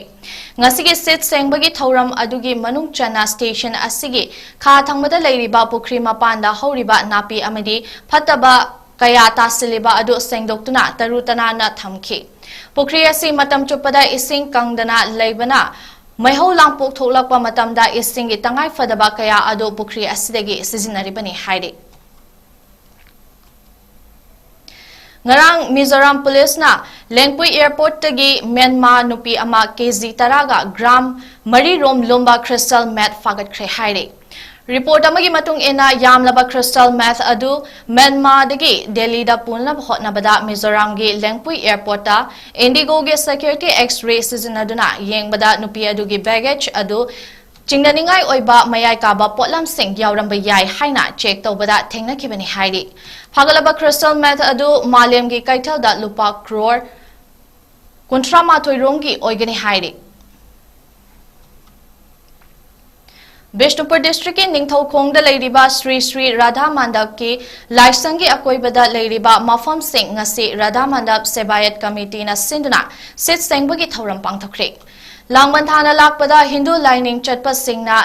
ꯉꯁꯤꯒꯤ ꯁꯤꯠ ꯁꯦꯡꯕꯒꯤ ꯊꯧꯔꯝ ꯑꯗꯨꯒꯤ ꯃꯅꯨꯡ ꯆꯟꯅ station ꯑꯁꯤꯒꯤ ꯈꯥ ꯊꯪꯕꯗ ꯂꯩꯔꯤꯕ ꯄꯨꯈ꯭ꯔꯤ ꯃꯄꯥꯟꯗ ꯍꯧꯔꯤꯕ ꯅꯥꯄꯤ ꯑꯃꯗꯤ ꯐꯠꯇꯕ ꯀꯌꯥ ꯇꯥꯁꯤꯜꯂꯤꯕ ꯑꯗꯨ ꯁꯦꯡꯗꯣꯛꯇꯨꯅ ꯇꯔꯨ ꯇꯅꯥꯟꯅ ꯊꯝꯈꯤ꯫ ꯄꯨꯈ꯭ꯔꯤ ꯑꯁꯤ ꯃꯇꯝ ꯆꯨꯞꯄꯗ ꯏꯁꯤꯡ ꯀꯪꯗꯅ ꯂꯩꯕꯅ ꯃꯩꯍꯧ ꯂꯥꯡꯄꯣꯛ ꯊꯣꯛꯂꯛꯄ ꯃꯇꯝꯗ ꯏꯁꯤꯡꯒꯤ ꯇꯉꯥꯏ ꯐꯗꯕ ꯀꯌꯥ ꯑꯗꯨ ꯄꯨꯈ꯭ꯔꯤ ꯑꯁꯤꯗꯒꯤ ꯁꯤꯖꯤꯟꯅꯔꯤꯕꯅꯤ ꯍꯥꯏꯔꯤ꯫ ꯉꯔꯥꯡ ꯃꯤꯖꯣꯔꯥꯝ ꯄꯨꯂꯤꯁꯅ ꯂꯦꯡꯄꯨꯏ airportꯇꯒꯤ ꯃ꯭ꯌꯥꯟꯃꯥꯔ ꯅꯨꯄꯤ ꯑꯃ KG ꯇꯔꯥꯒ gram ꯃꯔꯤ ꯔꯣꯝ ꯂꯨꯝꯕ crystal meth ꯐꯥꯒꯠꯈ꯭ꯔꯦ ꯍꯥꯏꯔꯤ꯫ ꯔꯤꯄꯣꯔꯠ ꯑꯃꯒꯤ ꯃꯇꯨꯡ ꯏꯟꯅ, ꯌꯥꯝꯂꯕ crystal meth ꯑꯗꯨ ꯃ꯭ꯌꯥꯟꯃꯥꯔꯗꯒꯤ ꯗꯦꯜꯂꯤꯗ ꯄꯨꯅꯅꯕ ꯍꯣꯠꯅꯕꯗ ꯃꯤꯖꯣꯔꯥꯝꯒꯤ ꯂꯦꯡꯄꯨꯏ airportꯇ IndiGoꯒꯤ security X-ray ꯁꯤꯖꯤꯟꯅꯗꯨꯅ ꯌꯦꯡꯕꯗ ꯅꯨꯄꯤ ꯑꯗꯨꯒꯤ baggage ꯑꯗꯨ ꯆꯤꯡꯅꯅꯤꯡꯉꯥꯏ ꯑꯣꯏꯕ ꯃꯌꯥꯏ ꯀꯥꯕ ꯄꯣꯠꯂꯝꯁꯤꯡ ꯌꯥꯎꯔꯝꯕ ꯌꯥꯏ ꯍꯥꯏꯅ check ꯇꯧꯕꯗ ꯊꯦꯡꯅꯈꯤꯕꯅꯤ ꯍꯥꯏꯔꯤ꯫ ꯐꯥꯒꯠꯂꯕ crystal meth ꯑꯗꯨ ꯃꯥꯂꯦꯝꯒꯤ ꯀꯩꯊꯦꯜꯗ ꯂꯨꯄꯥ ꯀ꯭ꯔꯣꯔ ꯀꯨꯟꯊ꯭ꯔꯥ ꯃꯥꯊꯣꯏ ꯔꯣꯝꯒꯤ ꯑꯣꯏꯒꯅꯤ ꯍꯥꯏꯔꯤ꯫ ꯕꯤꯁꯅꯨꯄꯨꯔ districtꯀꯤ ꯅꯤꯡꯊꯧꯈꯣꯡꯗ ꯂꯩꯔꯤꯕ ꯁ꯭ꯔꯤ ꯁ꯭ꯔꯤ ꯔꯥꯙꯥ ꯃꯟꯗꯞꯀꯤ ꯂꯥꯏꯁꯪꯒꯤ ꯑꯀꯣꯏꯕꯗ ꯂꯩꯔꯤꯕ ꯃꯐꯝꯁꯤꯡ ꯉꯁꯤ ꯔꯥꯙꯥ ꯃꯟꯗꯞ ꯁꯦꯕꯥꯌꯠ ꯀꯃꯤꯇꯤꯅ ꯁꯤꯟꯗꯨꯅ ꯁꯤꯠ ꯁꯦꯡꯕꯒꯤ ꯊꯧꯔꯝ ꯄꯥꯡꯊꯣꯛꯈ꯭ꯔꯦ꯫ ꯂꯥꯡꯕꯟ ꯊꯥꯅ ꯂꯥꯛꯄꯗ ꯍꯤꯟꯗꯨ ꯂꯥꯏꯅꯤꯡ ꯆꯠꯄꯁꯤꯡꯅ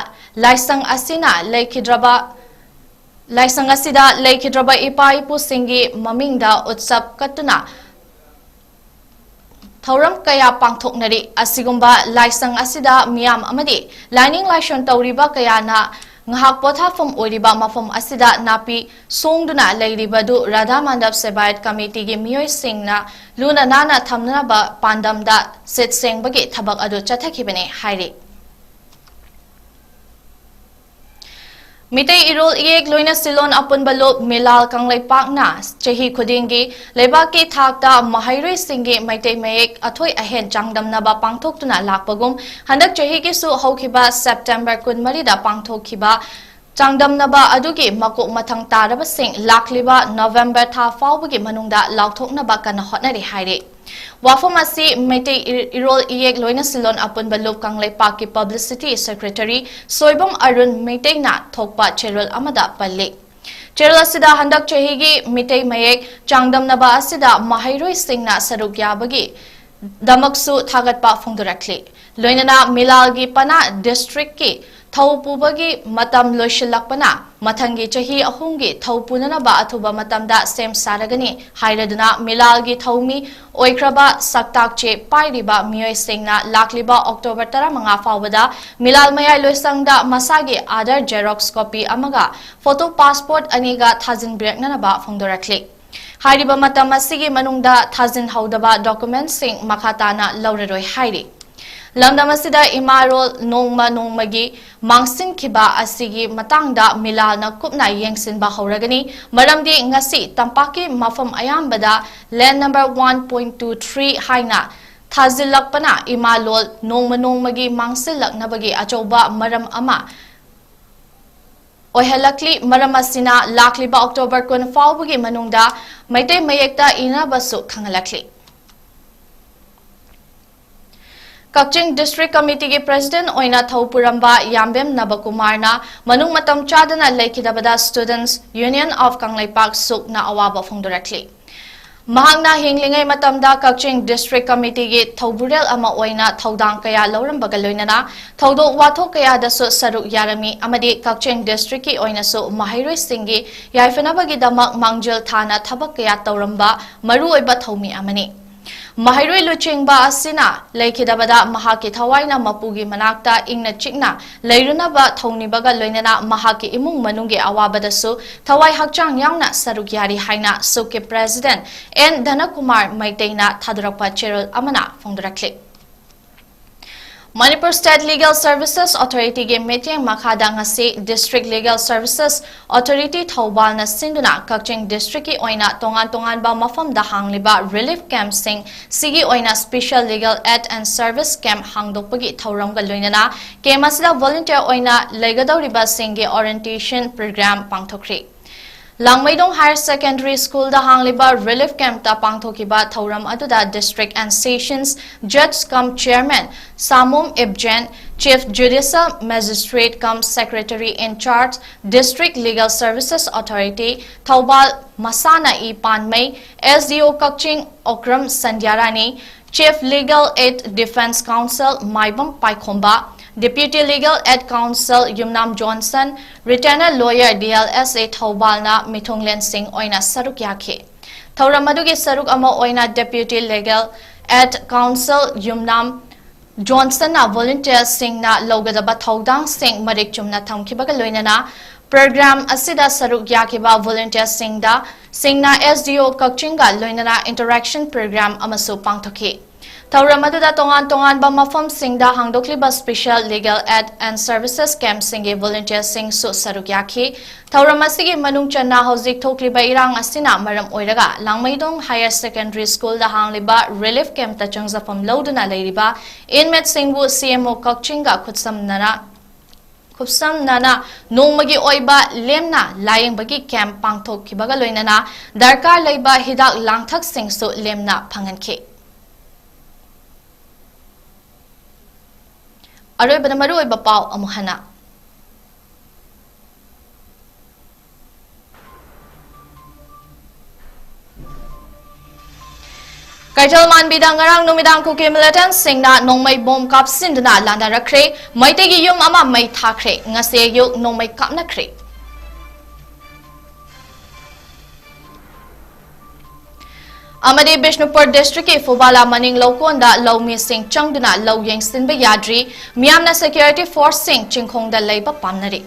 ꯂꯥꯏꯁꯪ ꯑꯁꯤꯅ ꯂꯩꯈꯤꯗ꯭ꯔꯕ, ꯂꯥꯏꯁꯪ ꯑꯁꯤꯗ ꯂꯩꯈꯤꯗ꯭ꯔꯕ ꯏꯄꯥ ꯏꯄꯨꯁꯤꯡꯒꯤ ꯃꯃꯤꯡꯗ ꯎꯠꯁꯕ ꯀꯠꯇꯨꯅ ꯊꯧꯔꯝ ꯀꯌꯥ ꯄꯥꯡꯊꯣꯛꯅꯔꯤ꯫ ꯑꯁꯤꯒꯨꯝꯕ ꯂꯥꯏꯁꯪ ꯑꯁꯤꯗ ꯃꯤꯌꯥꯝ ꯑꯃꯗꯤ ꯂꯥꯏꯅꯤꯡ ꯂꯥꯏꯁꯣꯟ ꯇꯧꯔꯤꯕ ꯀꯌꯥꯅ ꯉꯥꯏꯍꯥꯛ ꯄꯣꯊꯥꯐꯝ ꯑꯣꯏꯔꯤꯕ ꯃꯐꯝ ꯑꯁꯤꯗ ꯅꯥꯄꯤ ꯁꯣꯡꯗꯨꯅ ꯂꯩꯔꯤꯕꯗꯨ ꯔꯥꯙꯥ ꯃꯟꯗꯞ ꯁꯦꯕꯥꯌꯠ ꯀꯃꯤꯇꯤꯒꯤ ꯃꯤꯑꯣꯏꯁꯤꯡꯅ ꯂꯨꯅ ꯅꯥꯟꯅ ꯊꯝꯅꯅꯕ ꯄꯥꯟꯗꯝꯗ ꯁꯤꯠ ꯁꯦꯡꯕꯒꯤ ꯊꯕꯛ ꯑꯗꯨ ꯆꯠꯊꯈꯤꯕꯅꯤ ꯍꯥꯏꯔꯤ꯫ ꯃꯤꯇꯩ ꯏꯔꯣꯜ ꯏꯌꯦꯛ ꯂꯣꯏꯅ ꯁꯤꯂꯣꯟ ꯑꯄꯨꯟꯕ ꯂꯨꯞ ꯃꯤꯂꯥꯜ ꯀꯪꯂꯩꯄꯥꯛꯅ ꯆꯍꯤ ꯈꯨꯗꯤꯡꯒꯤ ꯂꯩꯕꯥꯛꯀꯤ ꯊꯥꯛꯇ ꯃꯍꯩꯔꯣꯏꯁꯤꯡꯒꯤ ꯃꯩꯇꯩ ꯃꯌꯦꯛ ꯑꯊꯣꯏ ꯑꯍꯦꯟ ꯆꯥꯡꯗꯝꯅꯕ ꯄꯥꯡꯊꯣꯛꯇꯨꯅ ꯂꯥꯛꯄꯒꯨꯝ, ꯍꯟꯗꯛ ꯆꯍꯤꯒꯤꯁꯨ ꯍꯧꯈꯤꯕ September ꯀꯨꯟꯃꯔꯤꯗ ꯄꯥꯡꯊꯣꯛꯈꯤꯕ ꯆꯥꯡꯗꯝꯅꯕ ꯑꯗꯨꯒꯤ ꯃꯀꯣꯛ ꯃꯊꯪ ꯇꯥꯔꯕꯁꯤꯡ ꯂꯥꯛꯂꯤꯕ November ꯊꯥ ꯐꯥꯎꯕꯒꯤ ꯃꯅꯨꯡꯗ ꯂꯥꯎꯊꯣꯛꯅꯕ ꯀꯟꯅ ꯍꯣꯠꯅꯔꯤ ꯍꯥꯏꯔꯤ꯫ ꯋꯥꯐꯝ ꯑꯁꯤ ꯃꯩꯇꯩ ꯏ-, ꯏꯔꯣꯜ ꯏꯌꯦꯛ ꯂꯣꯏꯅ ꯁꯤꯂꯣꯟ ꯑꯄꯨꯟꯕ ꯂꯨꯞ ꯀꯪꯂꯩꯄꯥꯛꯀꯤ publicity secretary ꯁꯣꯏꯕꯝ ꯑꯔꯨꯟ ꯃꯩꯇꯩꯅ ꯊꯣꯛꯄ ꯆꯦꯔꯣꯜ ꯑꯃꯗ ꯄꯜꯂꯤ꯫ ꯆꯦꯔꯣꯜ ꯑꯁꯤꯗ ꯍꯟꯗꯛ ꯆꯍꯤꯒꯤ ꯃꯤꯇꯩ ꯃꯌꯦꯛ ꯆꯥꯡꯗꯝꯅꯕ ꯑꯁꯤꯗ ꯃꯍꯩꯔꯣꯏꯁꯤꯡꯅ ꯁꯔꯨꯛ ꯌꯥꯕꯒꯤ ꯗꯃꯛꯁꯨ ꯊꯥꯒꯠꯄ ꯐꯣꯡꯗꯣꯔꯛꯂꯤ꯫ ꯂꯣꯏꯅꯅ ꯃꯤꯂꯥꯜꯒꯤ ꯄꯅꯥ districtꯀꯤ ꯊꯧ ꯄꯨꯕꯒꯤ ꯃꯇꯝ ꯂꯣꯏꯁꯤꯜꯂꯛꯄꯅ ꯃꯊꯪꯒꯤ ꯆꯍꯤ ꯑꯍꯨꯝꯒꯤ ꯊꯧ ꯄꯨꯅꯅꯕ ꯑꯊꯨꯕ ꯃꯇꯝꯗ ꯁꯦꯝ ꯁꯥꯔꯒꯅꯤ ꯍꯥꯏꯔꯗꯨꯅ ꯃꯤꯂꯥꯜꯒꯤ ꯊꯧꯃꯤ ꯑꯣꯏꯈ꯭ꯔꯕ ꯁꯛꯇꯥꯛ ꯆꯦ ꯄꯥꯏꯔꯤꯕ ꯃꯤꯑꯣꯏꯁꯤꯡꯅ ꯂꯥꯛꯂꯤꯕ October ꯇꯔꯥꯃꯉꯥ ꯐꯥꯎꯕꯗ ꯃꯤꯂꯥꯜ ꯃꯌꯥꯏ ꯂꯣꯏꯁꯪꯗ ꯃꯁꯥꯒꯤ Aadhaar xerox copy ꯑꯃꯒ photo passport ꯑꯅꯤꯒ ꯊꯥꯖꯤꯟꯕꯤꯔꯛꯅꯅꯕ ꯐꯣꯡꯗꯣꯔꯛꯂꯤ꯫ ꯍꯥꯏꯔꯤꯕ ꯃꯇꯝ ꯑꯁꯤꯒꯤ ꯃꯅꯨꯡꯗ ꯊꯥꯖꯤꯟꯍꯧꯗꯕ documentꯁꯤꯡ ꯃꯈꯥ ꯇꯥꯅ ꯂꯧꯔꯔꯣꯏ ꯍꯥꯏꯔꯤ꯫ ꯂꯝꯗꯝ ꯑꯁꯤꯗ ꯏꯃꯥꯂꯣꯟ ꯅꯣꯡꯃ ꯅꯣꯡꯃꯒꯤ ꯃꯥꯡꯁꯤꯟꯈꯤꯕ ꯑꯁꯤꯒꯤ ꯃꯇꯥꯡꯗ ꯃꯤꯂꯥꯜꯅ ꯀꯨꯞꯅ ꯌꯦꯡꯁꯤꯟꯕ ꯍꯧꯔꯒꯅꯤ꯫ ꯃꯔꯝꯗꯤ ꯉꯁꯤ ꯇꯝꯄꯥꯛꯀꯤ ꯃꯐꯝ ꯑꯌꯥꯝꯕꯗ land number one point two three ꯍꯥꯏꯅ ꯊꯥꯖꯤꯜꯂꯛꯄꯅ ꯏꯃꯥꯂꯣꯟ ꯅꯣꯡꯃ ꯅꯣꯡꯃꯒꯤ ꯃꯥꯡꯁꯤꯜꯂꯛꯅꯕꯒꯤ ꯑꯆꯧꯕ ꯃꯔꯝ ꯑꯃ ꯑꯣꯏꯍꯜꯂꯛꯂꯤ꯫ ꯃꯔꯝ ꯑꯁꯤꯅ ꯂꯥꯛꯂꯤꯕ October ꯀꯨꯟ ꯐꯥꯎꯕꯒꯤ ꯃꯅꯨꯡꯗ ꯃꯩꯇꯩ ꯃꯌꯦꯛꯇ ꯏꯅꯕꯁꯨ ꯈꯪꯍꯜꯂꯛꯂꯤ꯫ ꯀꯛꯆꯤꯡ District Committeeꯒꯤ President ꯑꯣꯏꯅ ꯊꯧ ꯄꯨꯔꯝꯕ ꯌꯥꯝꯕꯦꯝ ꯅꯕꯀꯨꯃꯥꯔꯅ ꯃꯅꯨꯡ ꯃꯇꯝ ꯆꯥꯗꯅ ꯂꯩꯈꯤꯗꯕꯗ Students Union of ꯀꯪꯂꯩꯄꯥꯛ ꯁꯨꯛꯅ ꯑꯋꯥꯕ ꯐꯣꯡꯗꯣꯔꯛꯂꯤ꯫ ꯃꯍꯥꯛꯅ ꯍꯤꯡꯂꯤꯉꯩ ꯃꯇꯝꯗ ꯀꯛꯆꯤꯡ District Committeeꯒꯤ ꯊꯧꯕꯨꯔꯦꯜ ꯑꯃ ꯑꯣꯏꯅ ꯊꯧꯗꯥꯡ ꯀꯌꯥ ꯂꯧꯔꯝꯕꯒ ꯂꯣꯏꯅꯅ ꯊꯧꯗꯣꯛ ꯋꯥꯊꯣꯛ ꯀꯌꯥꯗꯁꯨ ꯁꯔꯨꯛ ꯌꯥꯔꯝꯃꯤ ꯑꯃꯗꯤ ꯀꯛꯆꯤꯡ Districtꯀꯤ ꯑꯣꯏꯅꯁꯨ ꯃꯍꯩꯔꯣꯏꯁꯤꯡꯒꯤ ꯌꯥꯏꯐꯅꯕꯒꯤꯗꯃꯛ ꯃꯥꯡꯖꯤꯜ ꯊꯥꯅ ꯊꯕꯛ ꯀꯌꯥ ꯇꯧꯔꯝꯕ ꯃꯔꯨꯑꯣꯏꯕ ꯊꯧꯃꯤ ꯑꯃꯅꯤ꯫ ꯃꯍꯩꯔꯣꯏ ꯂꯨꯆꯤꯡꯕ ꯑꯁꯤꯅ ꯂꯩꯈꯤꯗꯕꯗ ꯃꯍꯥꯛꯀꯤ ꯊꯋꯥꯏꯅ ꯃꯄꯨꯒꯤ ꯃꯅꯥꯛꯇ ꯏꯪꯅ ꯆꯤꯛꯅ ꯂꯩꯔꯨꯅꯕ ꯊꯧꯅꯤꯕꯒ ꯂꯣꯏꯅꯅ ꯃꯍꯥꯛꯀꯤ ꯏꯃꯨꯡ ꯃꯅꯨꯡꯒꯤ ꯑꯋꯥꯕꯗꯁꯨ ꯊꯋꯥꯏ ꯍꯛꯆꯥꯡ ꯌꯥꯎꯅ ꯁꯔꯨꯛ ꯌꯥꯔꯤ ꯍꯥꯏꯅ ꯁꯨꯛꯀꯤ President ꯑꯦꯟ ꯙꯅꯀꯨꯃꯥꯔ ꯃꯩꯇꯩꯅ ꯊꯥꯗꯣꯔꯛꯄ ꯆꯦꯔꯣꯜ ꯑꯃꯅ ꯐꯣꯡꯗꯣꯔꯛꯂꯤ꯫ Manipur State Legal Services Authorityꯒꯤ ꯃꯤꯠꯌꯦꯡ ꯃꯈꯥꯗ ꯉꯁꯤ District Legal Services Authority ꯊꯧꯕꯥꯜꯅ ꯁꯤꯟꯗꯨꯅ ꯀꯛꯆꯤꯡ Districtꯀꯤ ꯑꯣꯏꯅ ꯇꯣꯉꯥꯟ ꯇꯣꯉꯥꯟꯕ ꯃꯐꯝꯗ ꯍꯥꯡꯂꯤꯕ relief campꯁꯤꯡ ꯁꯤꯒꯤ ꯑꯣꯏꯅ Special Legal Aid and Service Camp ꯍꯥꯡꯗꯣꯛꯄꯒꯤ ꯊꯧꯔꯝꯒ ꯂꯣꯏꯅꯅ camp ꯑꯁꯤꯗ volunteer ꯑꯣꯏꯅ ꯂꯩꯒꯗꯧꯔꯤꯕꯁꯤꯡꯒꯤ orientation program ꯄꯥꯡꯊꯣꯛꯈ꯭ꯔꯤ꯫ ꯂꯥꯡꯃꯩꯗꯣꯡ Higher Secondary Schoolꯗ ꯍꯥꯡꯂꯤꯕ relief campꯇ ꯄꯥꯡꯊꯣꯛꯈꯤꯕ ꯊꯧꯔꯝ ꯑꯗꯨꯗ District and Sessions Judge cum Chairman ꯁꯥꯃꯨꯝ ꯏꯕꯖꯦꯟ, Chief Judicial Magistrate cum Secretary in Charge, District Legal Services Authority, Thoubal ꯃꯁꯥꯅ E Panmei, S D O Kakching Okram Sandhyarani, Chief Legal Aid Defense Counsel Maibam Paikhomba, Deputy Legal Aid Counsel Yumnam Johnson, Retainer Lawyer D L S A ꯊꯧꯕꯥꯜꯅ ꯃꯤꯊꯨꯡꯂꯦꯟꯁꯤꯡ ꯑꯣꯏꯅ ꯁꯔꯨꯛ ꯌꯥꯈꯤ꯫ ꯊꯧꯔꯝ ꯑꯗꯨꯒꯤ ꯁꯔꯨꯛ ꯑꯃ ꯑꯣꯏꯅ Deputy Legal Aid Counsel ꯌꯨꯝꯅꯥꯝ ꯖꯣꯟꯁꯟꯅ volunteerꯁꯤꯡꯅ ꯂꯧꯒꯗꯕ ꯊꯧꯗꯥꯡꯁꯤꯡ ꯃꯔꯤꯛ ꯆꯨꯝꯅ ꯊꯝꯈꯤꯕꯒ ꯂꯣꯏꯅꯅ program ꯑꯁꯤꯗ ꯁꯔꯨꯛ ꯌꯥꯈꯤꯕ volunteerꯁꯤꯡꯗ ꯁꯤꯡꯅ S D O ꯀꯛꯆꯤꯡꯒ ꯂꯣꯏꯅꯅ interaction program ꯑꯃꯁꯨ ꯄꯥꯡꯊꯣꯛꯈꯤ꯫ ꯊꯧꯔꯝ ꯑꯗꯨꯗ ꯇꯣꯉꯥꯟ ꯇꯣꯉꯥꯟꯕ ꯃꯐꯝꯁꯤꯡꯗ ꯍꯥꯡꯗꯣꯛꯂꯤꯕ Special Legal Aid and Services Campꯁꯤꯡꯒꯤ volunteerꯁꯤꯡꯁꯨ ꯁꯔꯨꯛ ꯌꯥꯈꯤ꯫ ꯊꯧꯔꯝ ꯑꯁꯤꯒꯤ ꯃꯅꯨꯡ ꯆꯟꯅ ꯍꯧꯖꯤꯛ ꯊꯣꯛꯂꯤꯕ ꯏꯔꯥꯡ ꯑꯁꯤꯅ ꯃꯔꯝ ꯑꯣꯏꯔꯒ ꯂꯥꯡꯃꯩꯗꯣꯡ Higher Secondary Schoolꯗ ꯍꯥꯡꯂꯤꯕ relief campꯇ ꯆꯪꯖꯐꯝ ꯂꯧꯗꯨꯅ ꯂꯩꯔꯤꯕ inmateꯁꯤꯡꯕꯨ CMO ꯀꯛꯆꯤꯡꯒ ꯈꯨꯠꯁꯝꯅꯅ ꯈꯨꯠꯁꯝꯅꯅ ꯅꯣꯡꯃꯒꯤ ꯑꯣꯏꯕ ꯂꯦꯝꯅ ꯂꯥꯌꯦꯡꯕꯒꯤ camp ꯄꯥꯡꯊꯣꯛꯈꯤꯕꯒ ꯂꯣꯏꯅꯅ ꯗꯔꯀꯥꯔ ꯂꯩꯕ ꯍꯤꯗꯥꯛ ꯂꯥꯡꯊꯛꯁꯤꯡꯁꯨ ꯂꯦꯝꯅ ꯐꯪꯍꯟꯈꯤ꯫ ꯑꯔꯣꯏꯕꯗ ꯃꯔꯨꯑꯣꯏꯕ ꯄꯥꯎ ꯑꯃꯨꯛ ꯍꯟꯅ꯫ ꯀꯩꯊꯦꯜ ꯃꯥꯟꯕꯤꯗ ꯉꯔꯥꯡ ꯅꯨꯃꯤꯗꯥꯡ ꯀꯨꯀꯤ militantꯁꯤꯡꯅ ꯅꯣꯡꯃꯩ ꯕꯣꯝ ꯀꯥꯞꯁꯤꯟꯗꯨꯅ ꯂꯥꯟꯗꯥꯔꯛꯈ꯭ꯔꯦ꯫ ꯃꯩꯇꯩꯒꯤ ꯌꯨꯝ ꯑꯃ ꯃꯩ ꯊꯥꯈ꯭ꯔꯦ꯫ ꯉꯁꯤ ꯑꯌꯨꯛ ꯅꯣꯡꯃꯩ ꯀꯥꯞꯅꯈ꯭ꯔꯦ꯫ ꯑꯃꯗꯤ ꯕꯤꯁꯅꯨꯄꯨꯔ districtꯀꯤ ꯐꯨꯕꯥꯂꯥ ꯃꯅꯤꯡ ꯂꯧꯀꯣꯟꯗ ꯂꯧꯃꯤꯁꯤꯡ ꯆꯪꯗꯨꯅ ꯂꯧ ꯌꯦꯡꯁꯤꯟꯕ ꯌꯥꯗ꯭ꯔꯤ꯫ ꯃꯤꯌꯥꯝꯅ security forceꯁꯤꯡ ꯆꯤꯡꯈꯣꯡꯗ ꯂꯩꯕ ꯄꯥꯝꯅꯔꯤ꯫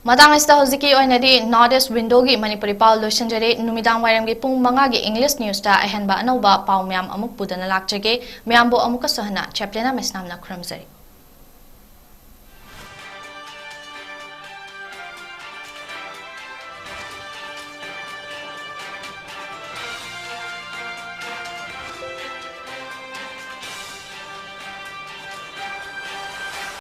ꯃꯇꯥꯡ ꯑꯁꯤꯗ ꯍꯧꯖꯤꯛꯀꯤ ꯑꯣꯏꯅꯗꯤ North East Windowꯒꯤ ꯃꯅꯤꯄꯨꯔꯤ ꯄꯥꯎ ꯂꯣꯏꯁꯤꯟꯖꯔꯦ꯫ ꯅꯨꯃꯤꯗꯥꯡ ꯋꯥꯏꯔꯝꯒꯤ ꯄꯨꯡ ꯃꯉꯥꯒꯤ English newsꯇ ꯑꯍꯦꯟꯕ ꯑꯅꯧꯕ ꯄꯥꯎ ꯃꯌꯥꯝ ꯑꯃꯨꯛ ꯄꯨꯗꯨꯅ ꯂꯥꯛꯆꯒꯦ꯫ ꯃꯌꯥꯝꯕꯨ ꯑꯃꯨꯛꯀꯁꯨ ꯍꯟꯅ ꯆꯦꯄ꯭ꯂꯦꯅꯥ ꯃꯩꯁꯅꯥꯝꯅ ꯈꯨꯔꯨꯝꯖꯔꯤ꯫